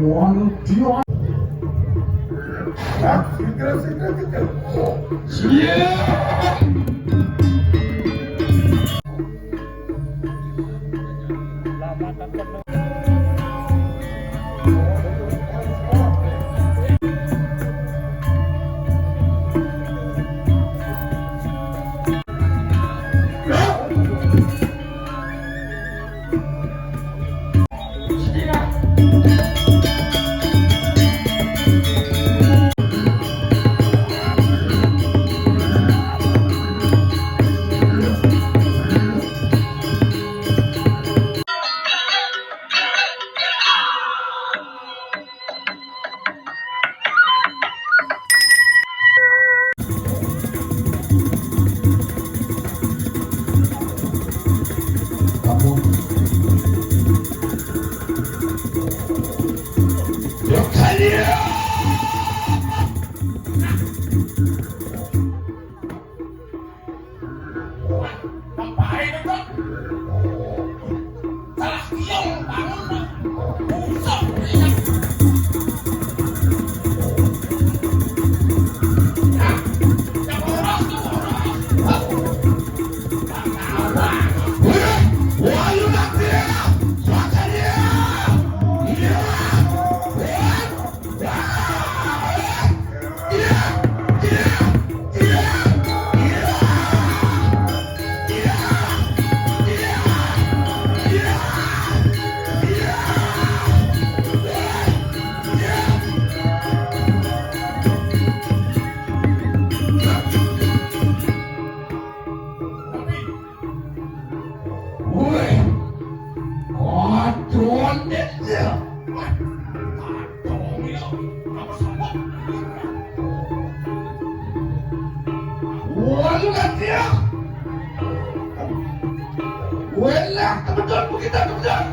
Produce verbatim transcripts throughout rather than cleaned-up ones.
One, two. Woi, adon dia. Wah, lu kan dia. Wela, kebetulan kita kebetulan.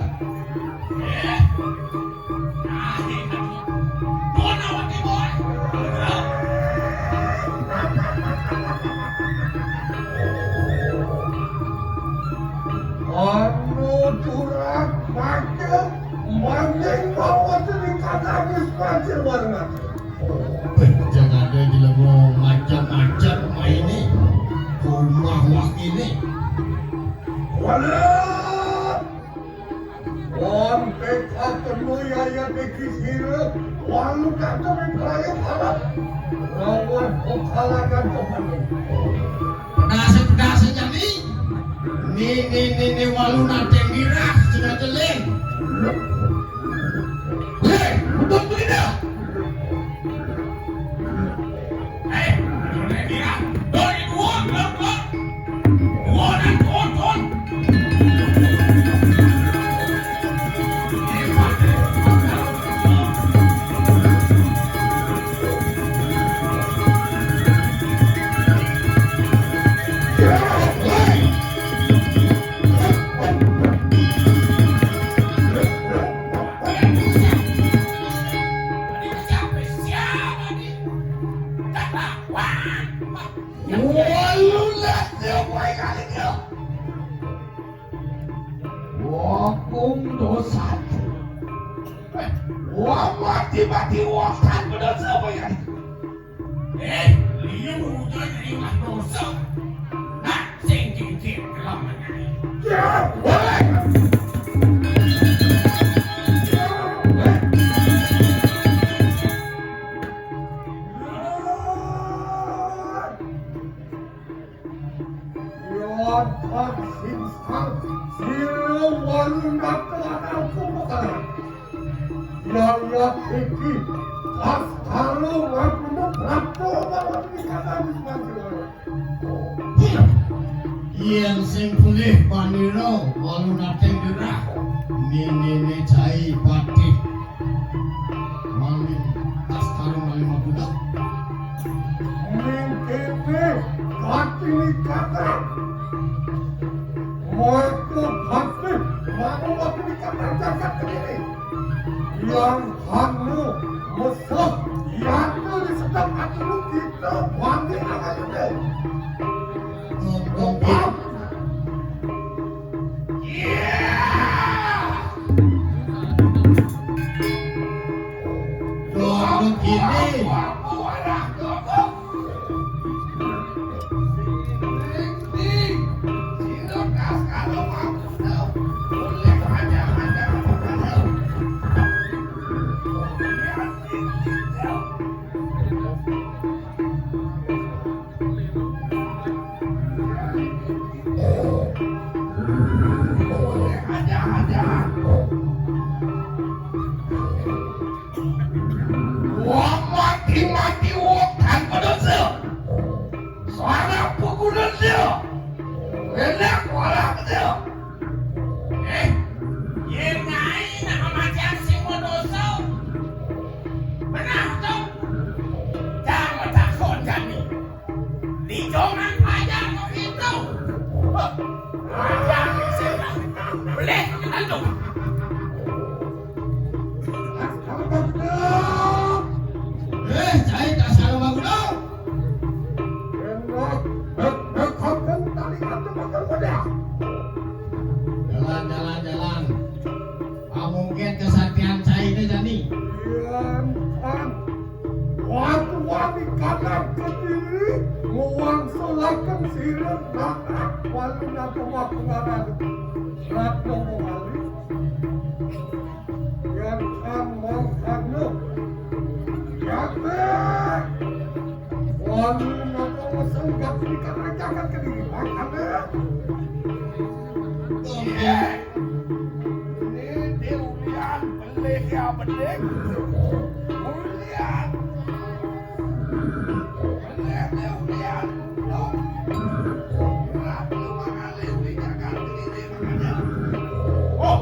Anu curang, mancing, mancing bawa cerita habis pancing warna. Jangan ada di lemo macam-macam main ni. Rumah wak ini. Walah! Wan P K penuh yaya deki sira, wan kata beraya harap. Rawan penghalangan kepala. Pedasa-pedasa jami. Ni, ni, ni, ni walu nateng dirah, sudah jeling. Hei, betul tu tidak? Walu lah dia buai kali dia. Wakung dosa. Wah mati-mati wakan berdosa apa ya? Eh, liu udah terima dosa. Nak sing cincin dalam negeri. Ya, boleh. Yon tak singsang, sira walu nata aku bakal. Yang yak iki, pas kalu aku mau berapa orang di sana di sana. Yen sing pulih panira walu nateng gerah, ninine cai patih. Maling Astana maling mabudak. Mingkene Patini Kakang. Moto Patih, mau Patini Kakang jagat kediri. Yang hanu mesah, yang di sedang ati kita bangkit akan itu. Ngomong. Iya. Ini. Wong mati-mati wong tanpa dosa. Suara pukulan dia. Enak orang dia. Eh, yang lain nak macam si dosa. Benar tu. Jangan takut kami. Di jongan payah begitu. Payah sih. Boleh, lalu. Eh, cai tak salah bangun tau. Jalan, jalan, jalan. Pamungkin kesatian cai ini jani. Iya, kan. Waktu wani kadang kediri, mewangsulaken sirep natak, walu napa wakungaran. Ratna mewali. Yang kan mangkana. Jati. Walu napa wasenggak di kata jagat kediri, mangkana. Iya. Ini dia ulian, beli ya, beli. Ulian. Beli dia ulian. Ratu Mangali, ulian kan ini makanya. Oh,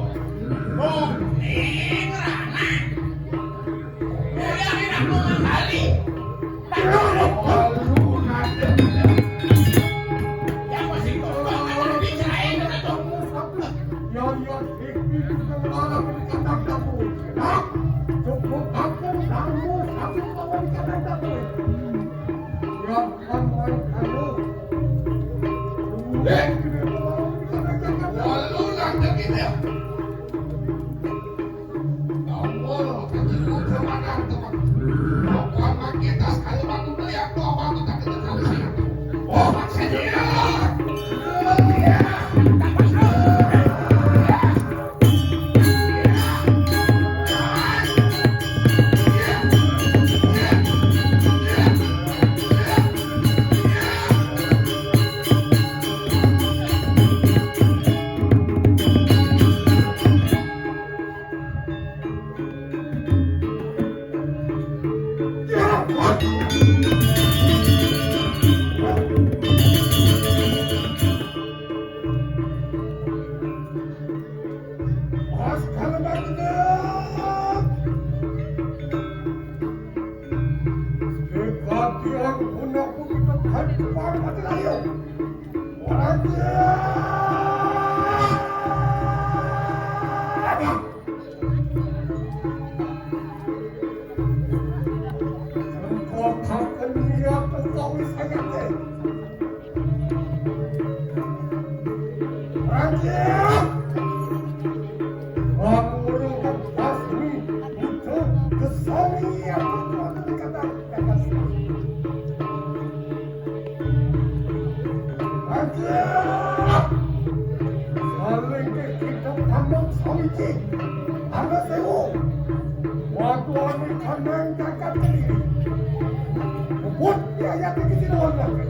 oh, ini Rana. Ulian ini Ratu Mangali. Saling kita pandang sawiji. Anak sewu. Waktu kami kandang kakak sendiri. Buat biaya tinggi di luar negeri.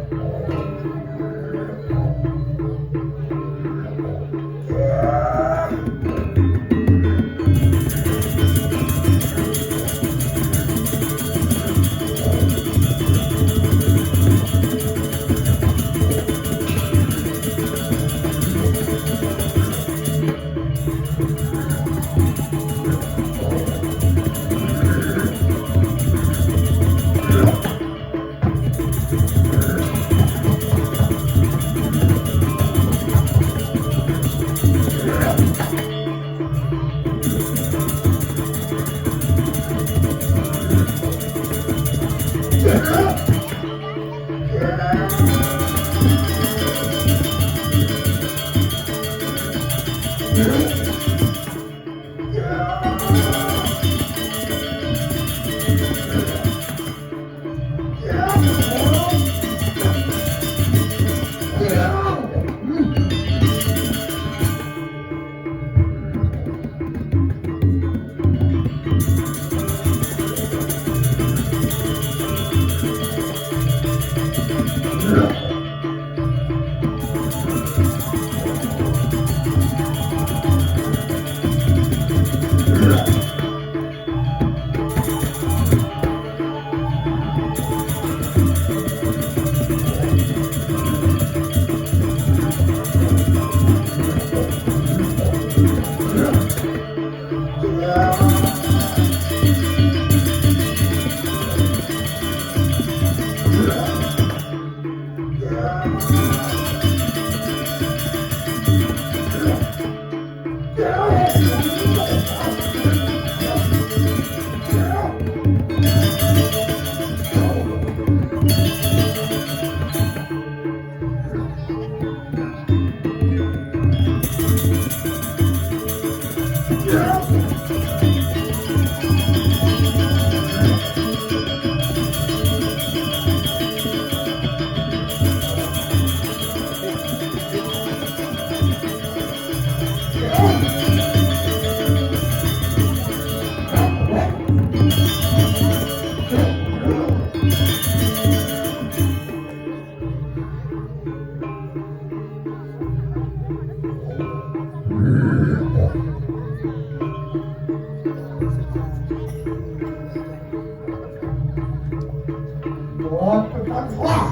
Tuhan tetap sah.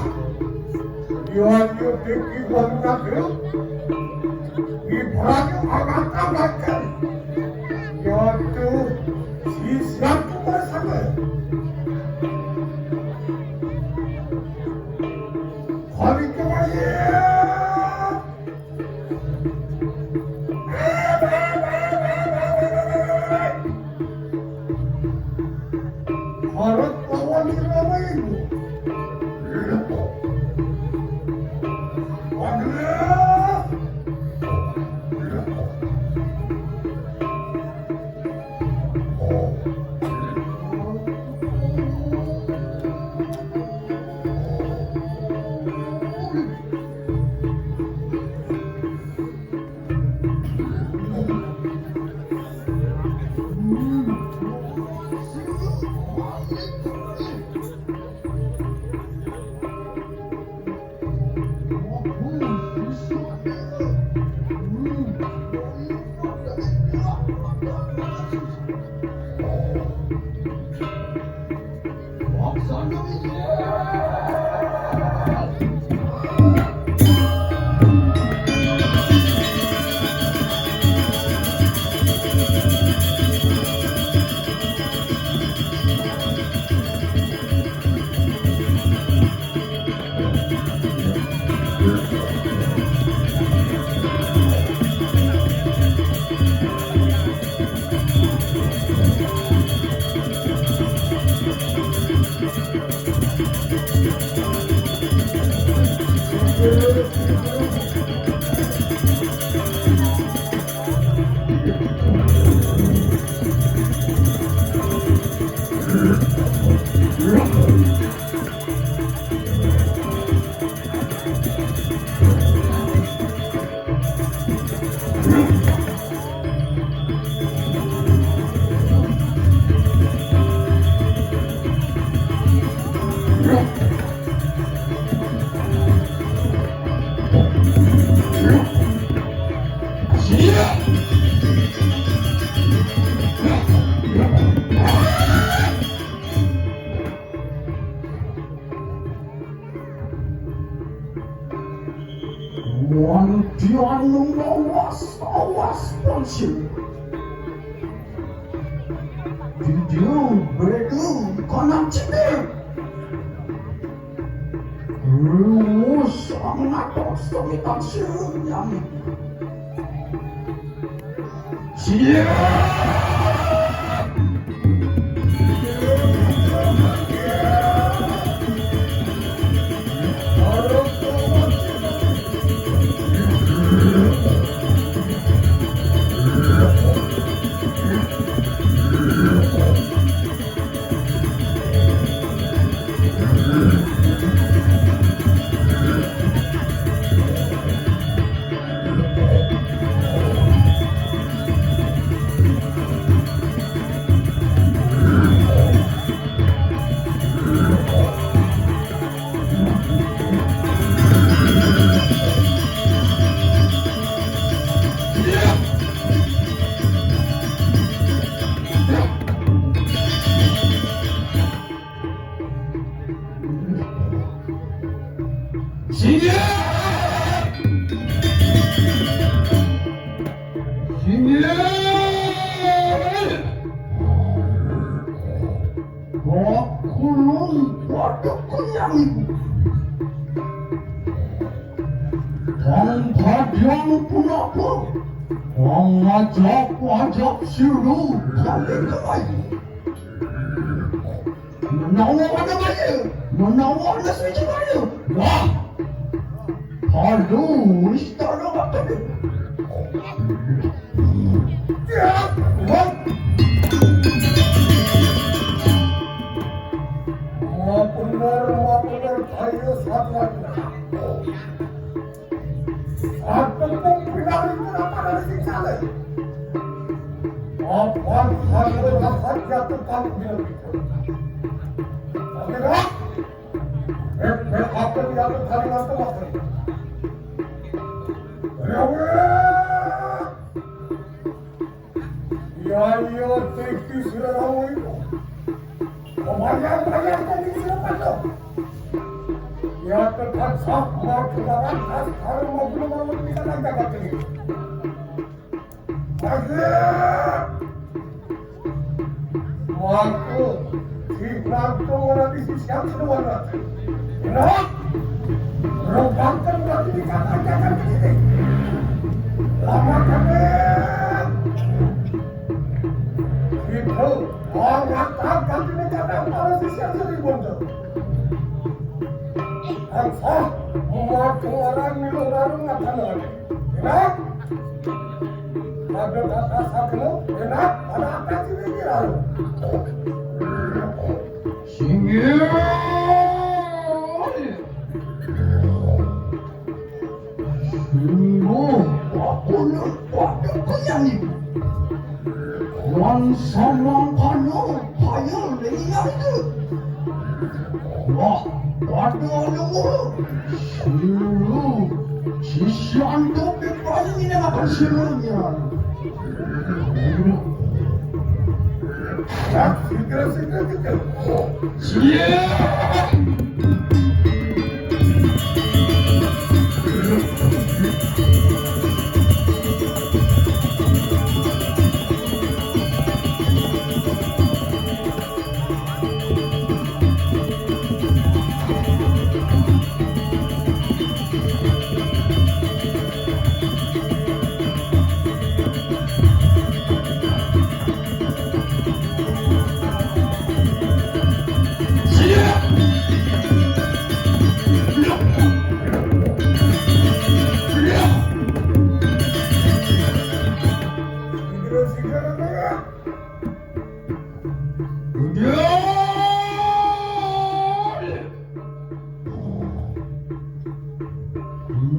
Tuhan itu tinggi, Tuhan itu. Ibaratnya anak anak kan. Tuhan itu si siap bersama. Hari kembali. Harus lawan Israel. Wan dianu lawas, awas pansil. Didiu bedu kanan cibir. Luwus sangat semitan sirunyam. Siap! Singgih! Singgih! Bakulun pada kenyang. Dan bagian punapa? Mangajak-ajak siru balik kembali. Menawa ada baya, menawa ada suci baya. Wah! Halus tak ada kata. Ya, wah. Maaf benar, maaf benar, saya salah. Aku pun pinari kenapa dari sing salah. Apa hal rapat jatuh kamu di lebih. Tapi dah, eh, eh, apa yang aku kali mas teman. Rewe. Ya, ya, teki sira rawo itu. Bayar, bayar, teki sira patok. Ya, tetap sah, mau keluaran, khas, harus mau belum mau kita tak dapat ini. Akhir. Waktu si Plato ora bisa siap seduan. Enak. Robakan berarti dikatakan begini. Lama kami. Itu orang akan kami kata para sisya seribu tu. Angsa, waktu orang minum warung akan lagi. Enak. Ada kata satu, enak, ada apa sih ini lalu? Singgih. Singgih, aku nak pada penyanyi. Wan samang kano, kaya liya itu. Wah, pada nunggu. Siru. Sisian topi paling ini akan sirunya. Siap.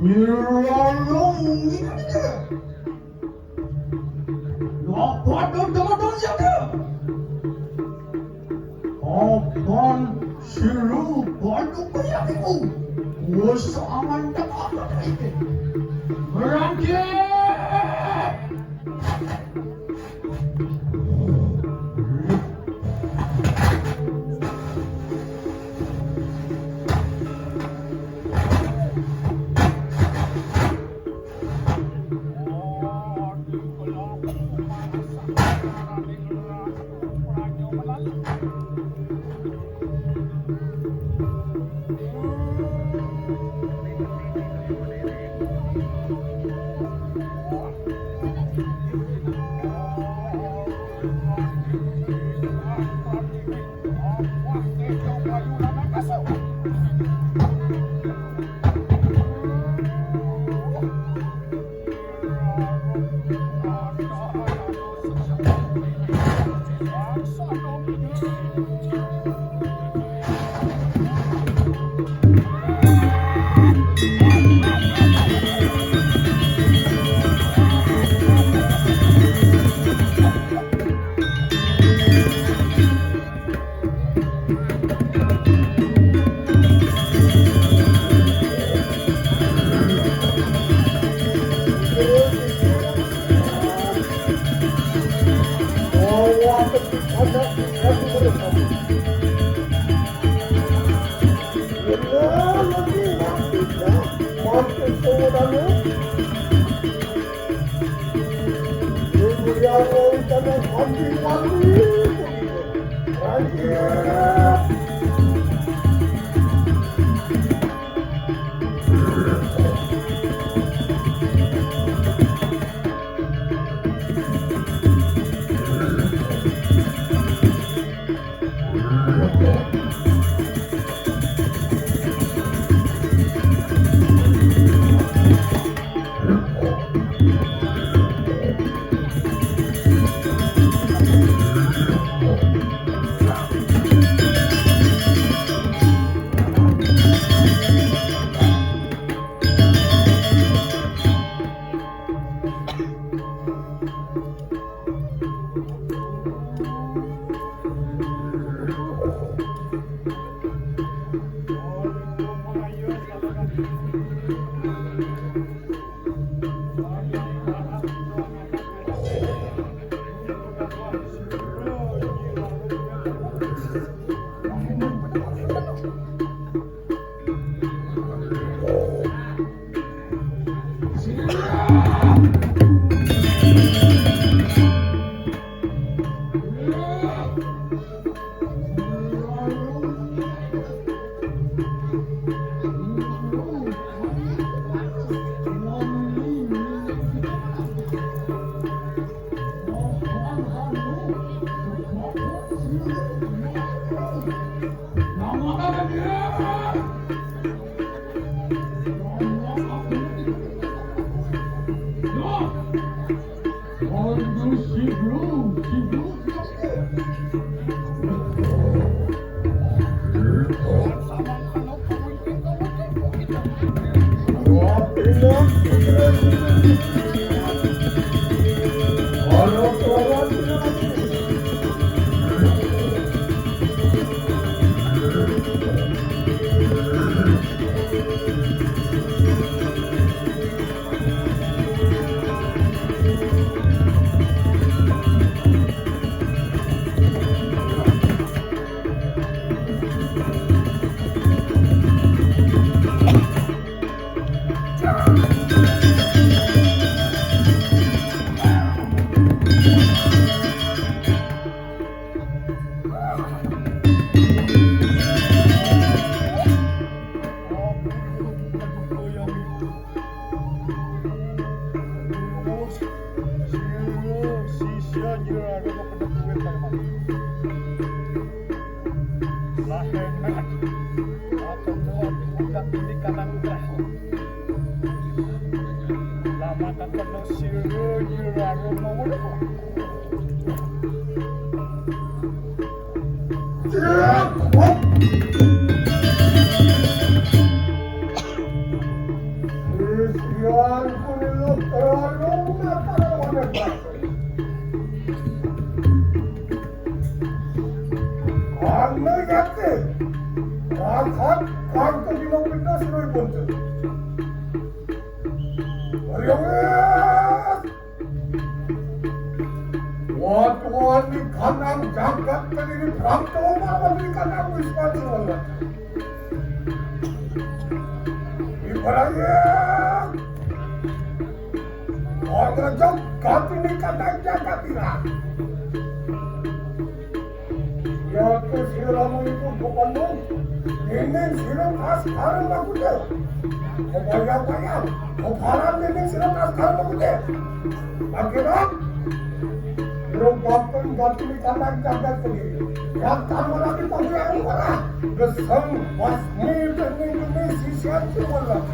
Nyelonong ini. Lopot dodol jaga. Opan siru badu kayakiku. Wes aman tak apa kayak. Berangkat. Watu-watu kanang jagat kadiri pramto mawali kanang wisman suwala. Ibaraya. Wala jagat ini kanang jagat ira. Yaitu sira mengikut bukanmu, ini sira kas karang aku deh. Kebayang-bayang, keparan ini sira kas karang aku deh. Akhirnya, berubah pun ganti di kandang jagat sendiri. Yang kamu lagi tahu yang mana? Geseng, basmi, dan ini sisian semua.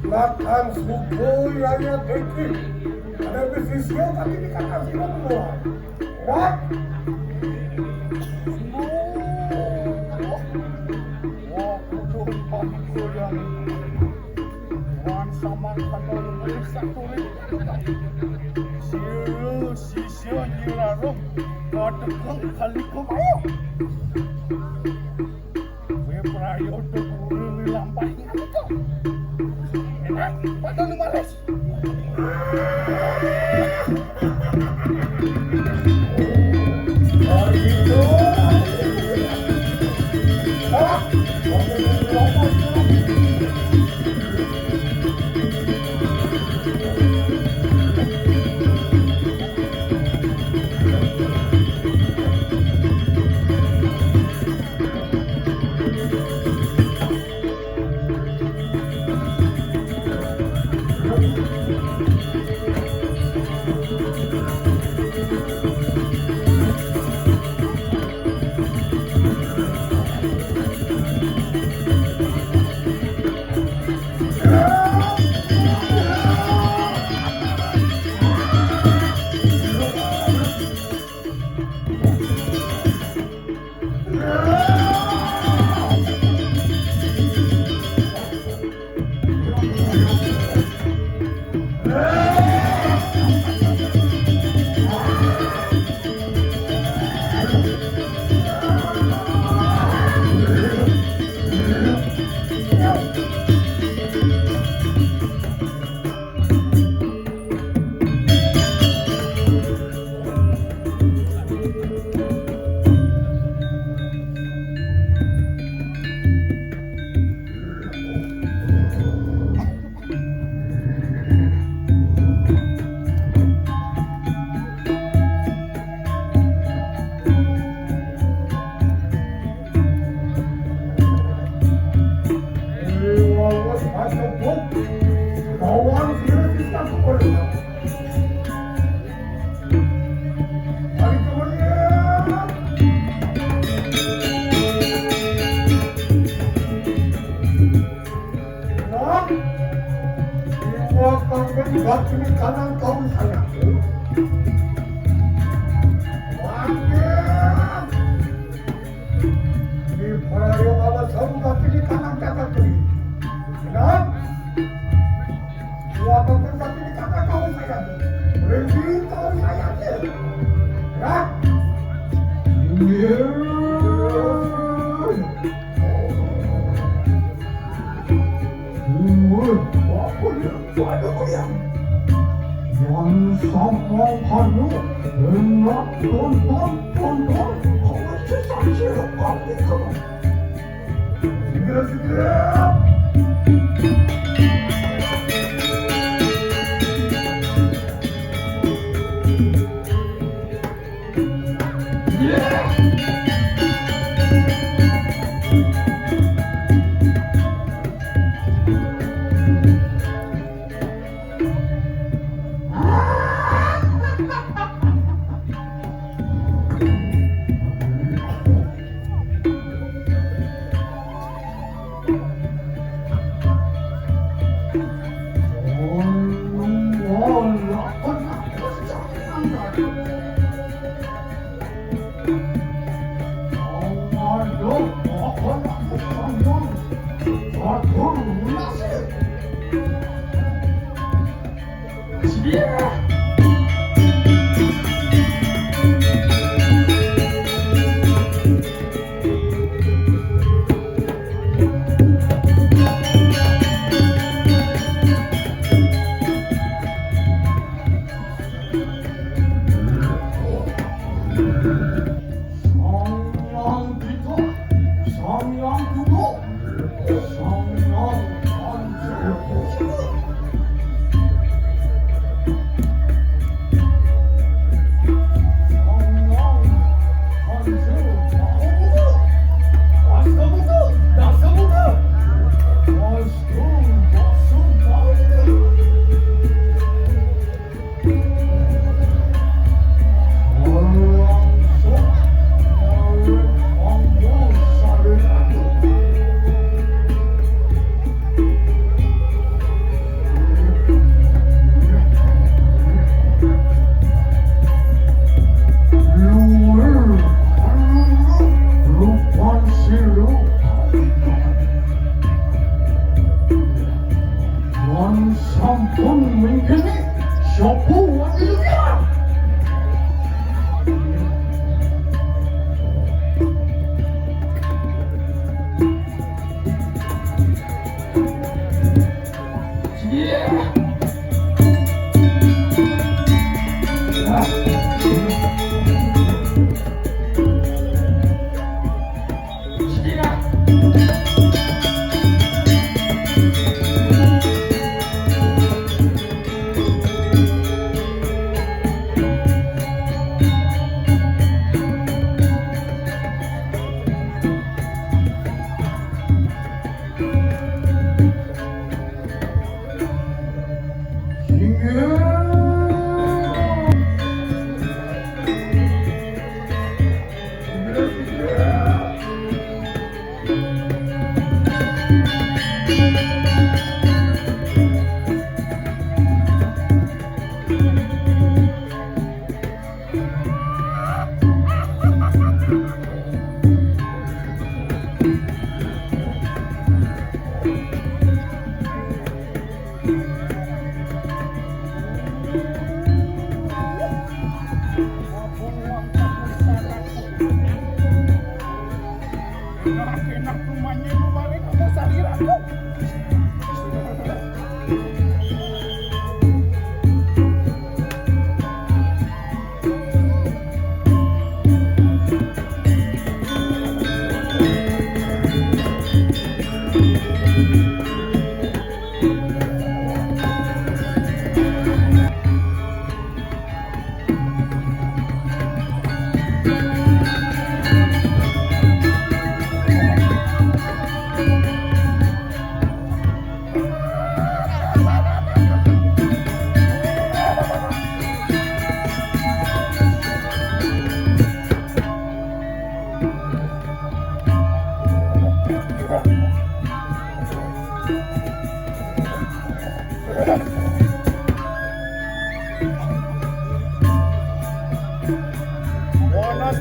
Makan suku, ya, ya, deki. Ada besi siang, tapi di kandang sira semua. Wah, kudu pangkuran. Wan samang kata umur satu ribu. Sira sisya nyirarung kadekeng kali kemayu. Kowe prayoto kuwi lampah ngalika. Enak, padha numaris. Kanang kaon saya. Wah, ini para yo awa sabu tapi di kanang kakak tu. Kenapa? Wah, bapak tapi di kanang kaon saya. Berhenti kaon saya tu. Ya? Iya. Uwe, apa ya? Waduh, ya. Yang sama kamu, enak tonton, tonton, kamu sesat sih, kamu itu. Segera, segera. Wan sampun mengkene, sapa wae luwih?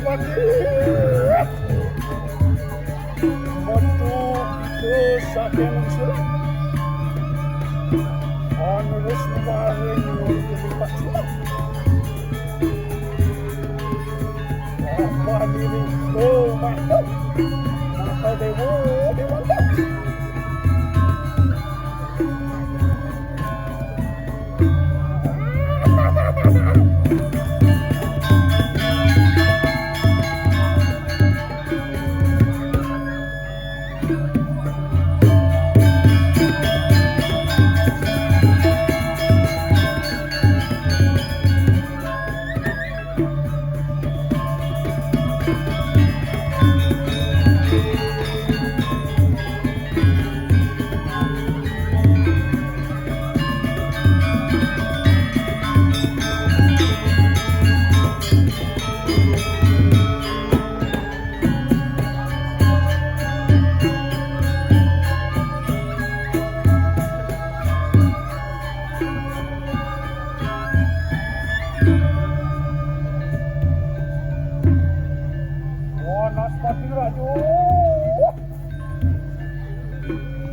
Metu kita saking lungsur. Anu wis maring nuwun lipat suwun. Apa diri? Oh, mantap. Maka dewa, dewata. Wanaspati Raja.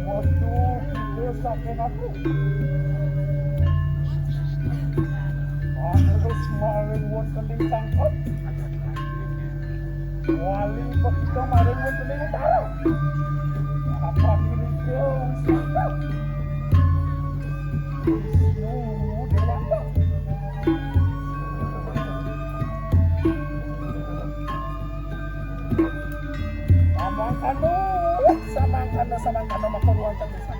Waduh, kita saking aku. Terus maring wonten ing tangkep. Wali begitu maring wonten ing utara. Apa kira-kira? Samangkana, samangkana, samangkana, maka ruang cang desa.